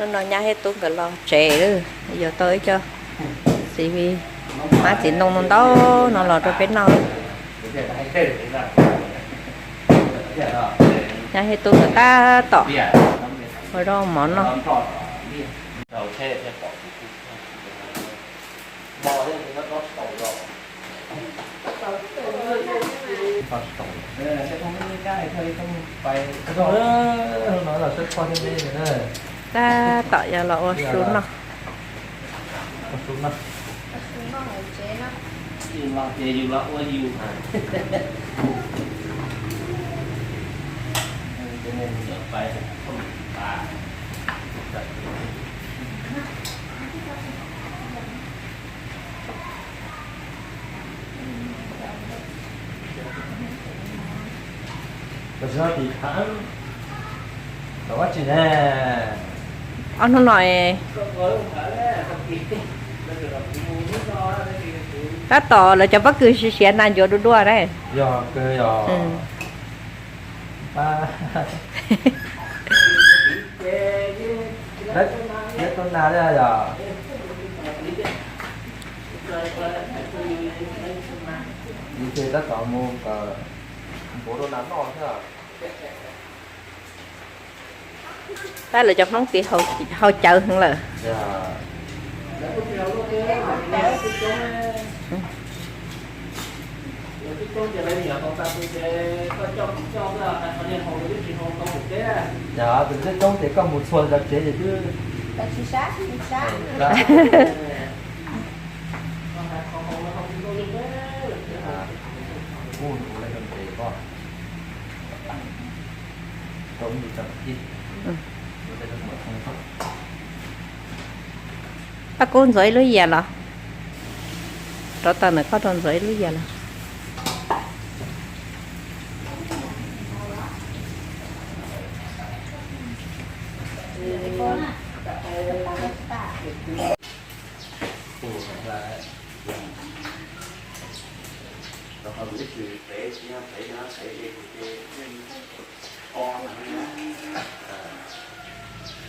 Hnub no nyab thiab tub nkawd los tsev lawm, yuav tau ib co txiv, mab txiv ntoo ntau ntau no los rau peb noj. Nyab thiab tub nkawd tab tom ua zaub mov noj. Tab tom yog los ua su noj. Ob hnub no tab tom lawv cov pob kws siav siav na ncuav dua dua na. Yog kawg yog. Neb tuaj nag thiab yog? Ces tab tom mus kom npuav rau nas noj thiab. Tab lawv cov Hmoob tid haus cawv heev lawm. Yog tus coob coob ces koj mus txhua cov tsev ces twb Paj Kub ntxuav ib lub yias los? Rov tau ntawm koj rau ntxuav ib lub yias los?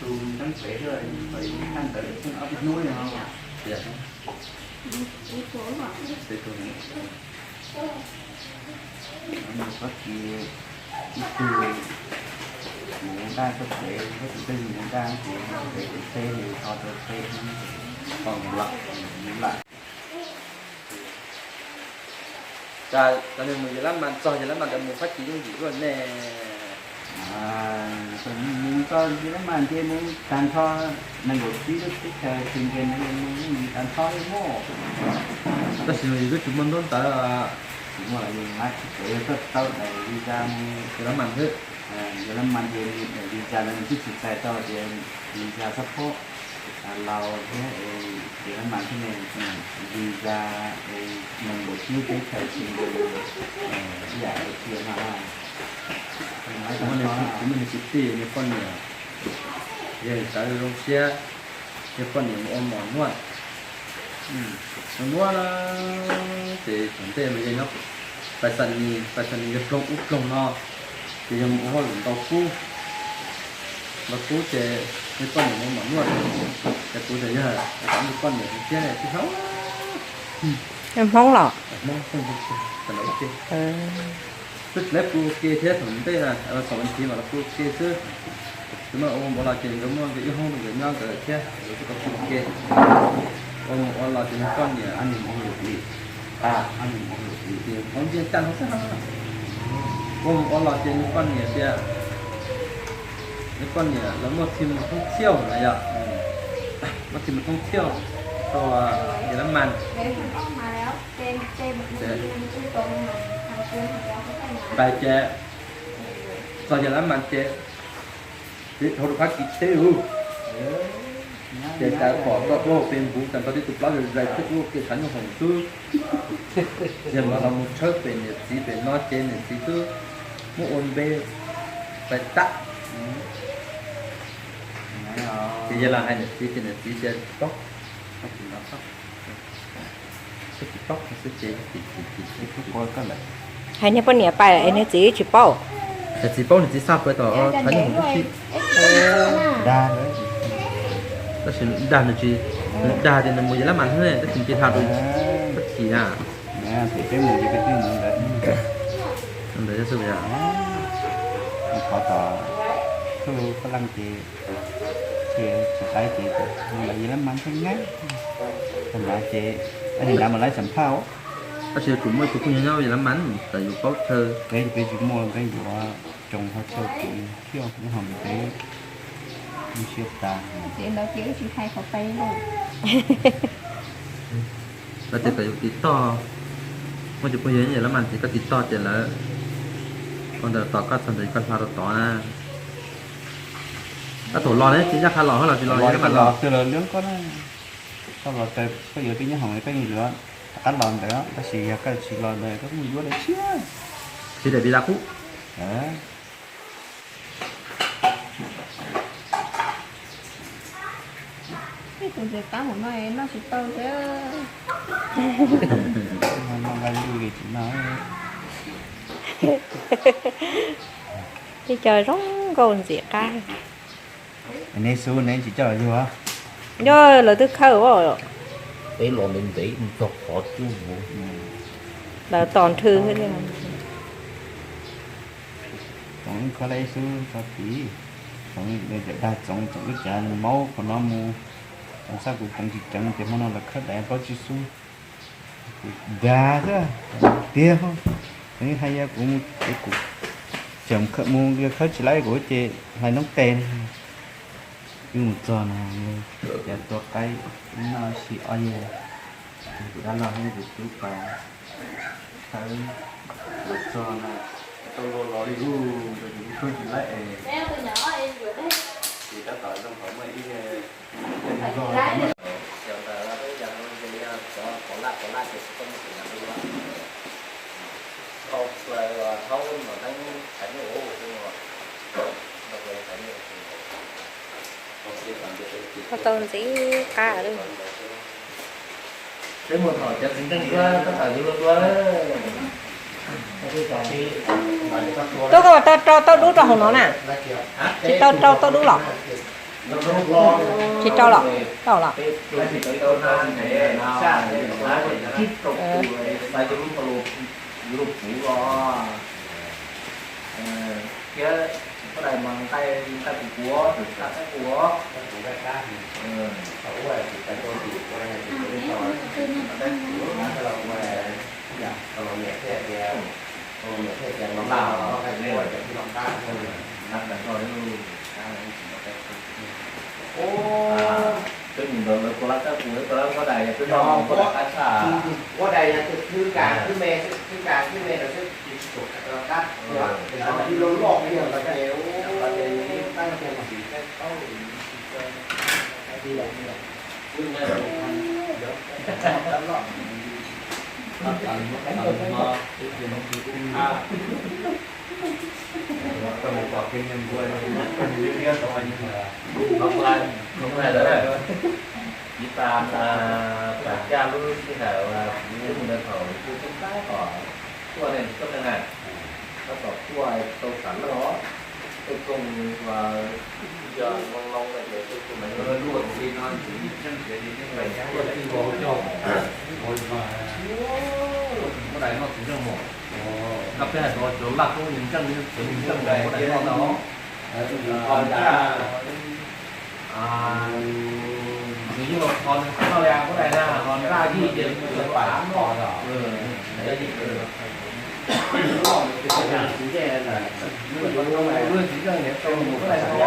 Tus ntawd pem xwb, pem ib thaj ntawd xwb ob peb hnub no. Tias tus mus Fab Kis ib tug mus daj tuaj pem, ib tug twb mus daj ces pem pem teb li tho rau teb, pom mus lawm, mus lawm. Cas cov neeg mus Yas Lab Mas txog Yas Lab Mas ntawd mus Fab Kis yooj yim luaj ne. Mus txog Yas Lab Mas ces mus tag nrho nees nkaum tsib lub teb chaws Schengen mus yooj yim tag nrho li mog. Tab sis mas yus twb tsis muaj ntaub ntawv. Tsis muaj los yus tsis tau daim visa mus Yas Lab Mas xwb. Yas Lab Mas ces daim visa ntawd nws twb tsis txais tau tias visa xab phob Laus thiab Yas Lab Mas thiab ne, visa nees nkaum tsib lub teb chaws Schengen ib yam li tiag no. Kuv muaj niag kwv tij nws poj niam, yog sawv zoo siab, yog poj niam mus ua mom nuaj, ua nuaj ces thaum ntej mas yog nyob pais xa nis, pais xa nis yog ploog ub ploog no, ces yog mus ua hauj lwm ntau kub, ntau kub ces yog poj niam mus ua mom nuaj, ces kuv tias yog kom nws poj niam thiab tsis hlob. Hmoob los? Hmoob, thaum ntawd ua ke, twb tsis lawv pw ua ke thiab thaum ntej na, thaum ntawd mas lawv pw ua ke xwb. Ces muaj ua npaum los ces nkawd muaj nkawd ib hoob rau nkawd nyob nkawd thiab, nkawd tsis tau pw ua ke. Ua mus ua los ces nws poj niam, ob niag mus ua lwm li, ob niag mus ua lwm li ces hloov ntiag caj nrho xwb. Ua mus ua los ces nws poj niam tias, nws poj niam lawv muaj thim mus thoob txhiaj na yom, muaj thim mus thoob txhiaj rau Yas Lab Mas. Pais ces txog Yas Lab Mas ces txiv dhau rau Fab Kis teb ub, ces cas pom toj duab hauv pes npuv cas ntau tib tug plaub zais zais xwb ua ke tshav nyooj hoom xwb. Yog mas los mus tshawb pem niam txiv pem no ces niam txiv twb muab ua npe pais tag. Ces yog los hais niam txiv ces niam txiv tias tsis paub, tsis paub xwb ces hais niag poj niam pais es niag txiv tsis paub. Niag txiv paub, niag txiv xa pais tom tshav nyooj hoom tib si. Dag lawm, Tab sis dag nws tsis, nws dag tias nws mus Yas Lab Mas xwb, tab sis nws cia li hla rau Fab Kis na. Peb mus ces peb twb mus ntawd. Ntawd xwb yog. Qhov tom Phab Laj ces, ces tsis qab ces mus lawv Yas Lab Mas ntag na. Tag nrad ces, nrad mas lawv xam phaj. Tab sis yuav tsum muaj ib tug phooj ywg nyob Yas Lab Mas kom yus paub chaw. Peb, peb tsis muaj, peb yuav tsoo ho chaw kuv thiab, ib hom peb siab tas. Ces ntawd ces wb tsis hais qhov peb lauj. Lawv tias kom yus tiv toj, muaj tus phooj ywg nyob Yas Lab Mas ces koj tiv toj ces lawv ua ntawd tos koj, txog ntawd koj hla rau tod na. Koj thaum los ne tsis nco qab los hab los tsis los Yas Lab Mas los twg los lwb koj na. Koj los txawm koj yuav tib nyob hoom peb yuav rov qab los ntawd, tab sis yog koj tsis los ntawd koj kuj yuav daim tshiab, tsis daim pis das qub. Ib tug ntxim qab hauv no noj tsis tau thiab. Ib co zoo nkauj ntxim qab. Neb xub neb tsis coj los yug? Yog lawv twb khawb os. Peb los ntev ntev mus txog qhov cub vov. Lawv tos nrhw xwb li. Txoov ib khawb lawm xub tso tid. Txoov, dag Txoov, Txoov wb cav maub qhov no mus. Txoov xav kuv txoov tsis ceev ces hmo no lawv khawb daim plaub tsib xub. Kuv dag xwb tiag. Txoov hais yog kuv mus ces kuv tseem mus khawb tsis laib kuv ces hlais noob tes. Wb mus txog no, cas tua qaib noj ib si ob yeg, kuv dab laug thiab kuv tub pas khawb, mus txog no tau los li ub, rau kuv khawb tsis laib es, ces tab tom zoo qhov muaj ib Tau ntxiv qab lawm. Tuaj koj tau rau tauj dub rau hauv no na? Tsis tau rau tauj dub los? Tsis rau los? Tau los. Peb mus ntawd lawv kua lab kab kuv, kua lab kab dais, peb ua dais yog thwb kas thwb me, thwb kas thwb me no xwb, tsis tshua qab, loj loj tiag, loj tiag, qab tiag. Tiv tas tas caj lub sij hawm kuv mus ntawd thaum kuv tub qab tom tuaj ne, tub qeej na, tab tom tuaj tau tas lawm os. Tej koog uas yog loo loo no ces tej koog mas luaj li no ces nws tseej ces nws yeej lais nyob luaj tij vau coj ua li no. Muab dais noj txiv ntseej mos. Koj peb hais tau cov laj koob nws ntseej, cov nws ntseej dais muab dais noj tau. Nws yeej los kho nws qhov no li muab dais na, ho nraj yij ces nws pam noj. Muab txiv ntseej niam tau mus muab dais noj,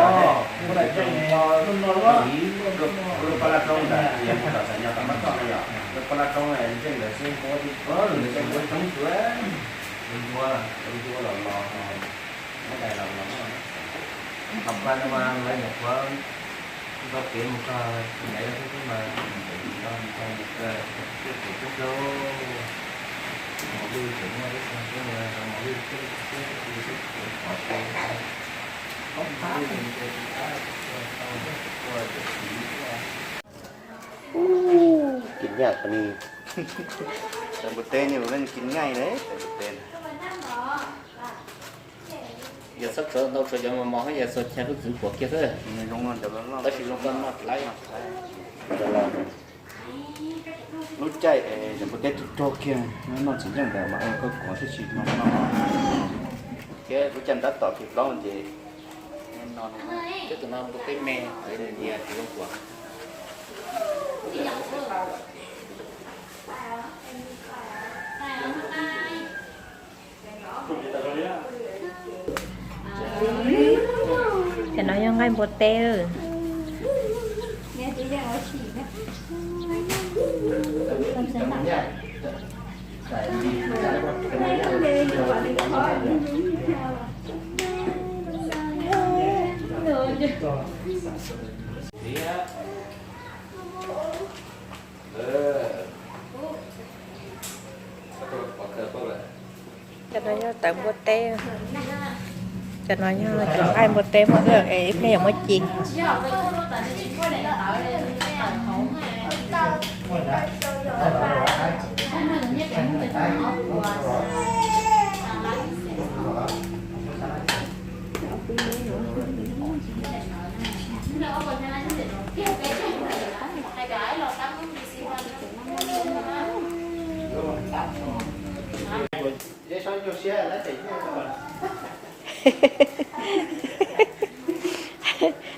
muab dais noj, muab dais noj. Ntsuav, ntsuav los los, muab dais los los. Thaum koj no mas lawv nyuam qhuav nrog kev mus txog Nyab Laj xwb mas, thaum mus txog mus txog mus txog, twb pem coob kawg. Mos lwj tseem muaj ib txog twb, mos lwj twb, twb, twb, twb, twb, twb, Ub, kis nyaj qhov ni. Tais npua teb ni los nej kis nyaj ne, tais npua teb. Txhob tsuav ntau, tsuav cov mos mos, yog txhua chaw lub txwv puas kiag xwb. Tab sis zoo koj noj lawm. Lub caij es cov npua teb tuaj rog kiag, noj tsis yeej ntawd mas koj kuav thiaj tsis no no. Thiab lub caij nrab tom kiag plaub ces no, thiab tus no npua teb me, tsis zoo kuav. Cov no yog nqaij npua teb. Cov no yog tawv npua teb. Cov no yog cov nqaij npua teb muab ua es ib pliag yuav muab ci.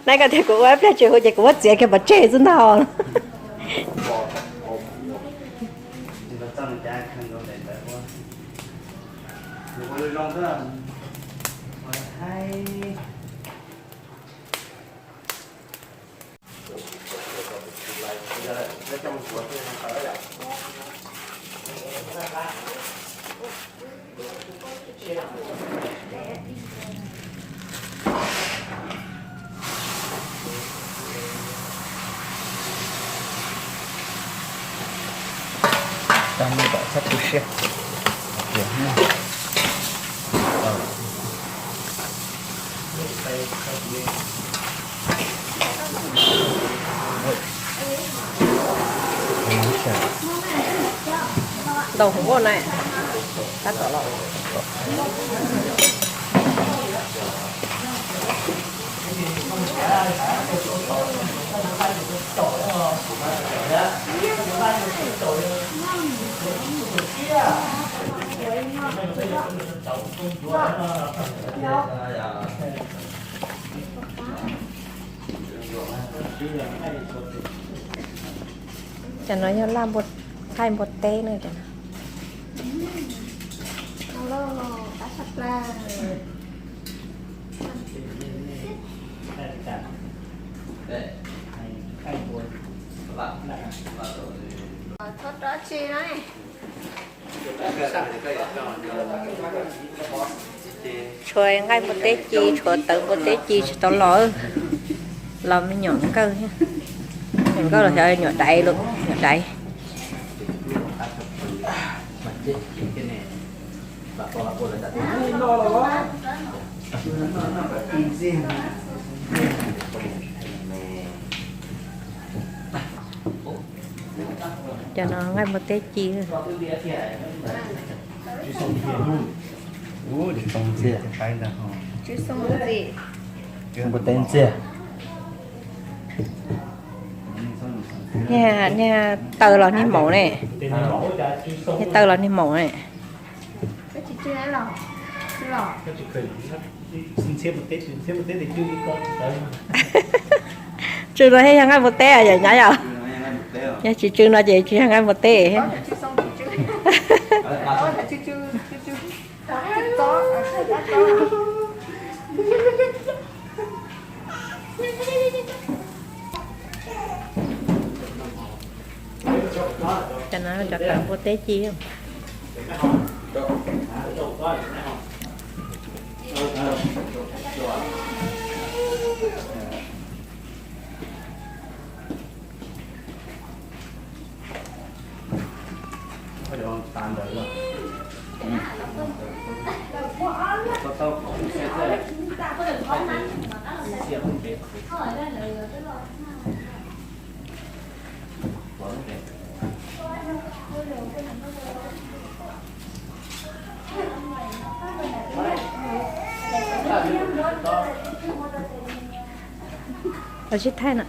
Neb koj tias kuv ua ib pliag tsis huv ces kuv muab txiav kiag pov tseg xwb ntag. Tau, txhob tu siab. Ntau hwv na, tab tom los. Cov no yog laj npua, nqaij npua teb na cov no. Txhob rov tsis na. Tshuav nqaij npua teb ci, tshuav tawv npua teb ci tsis tau los, los me nyuam nkawj thiab. Nyuam nkauj los xyov nyuam daiv lawm, nyuam daiv. Cov no nqaij npua teb ci. Npua teb ntxiag. Niag, niag taw los niag maum ne. Niag taw los niag maum ne. Tsw no thiaj yog nqaij npua teb yom nyab yom. Yog tsis tsw no ces tsis yog nqaij npua teb. Cov no cov tawv npua teb ci. Los sib thaij na.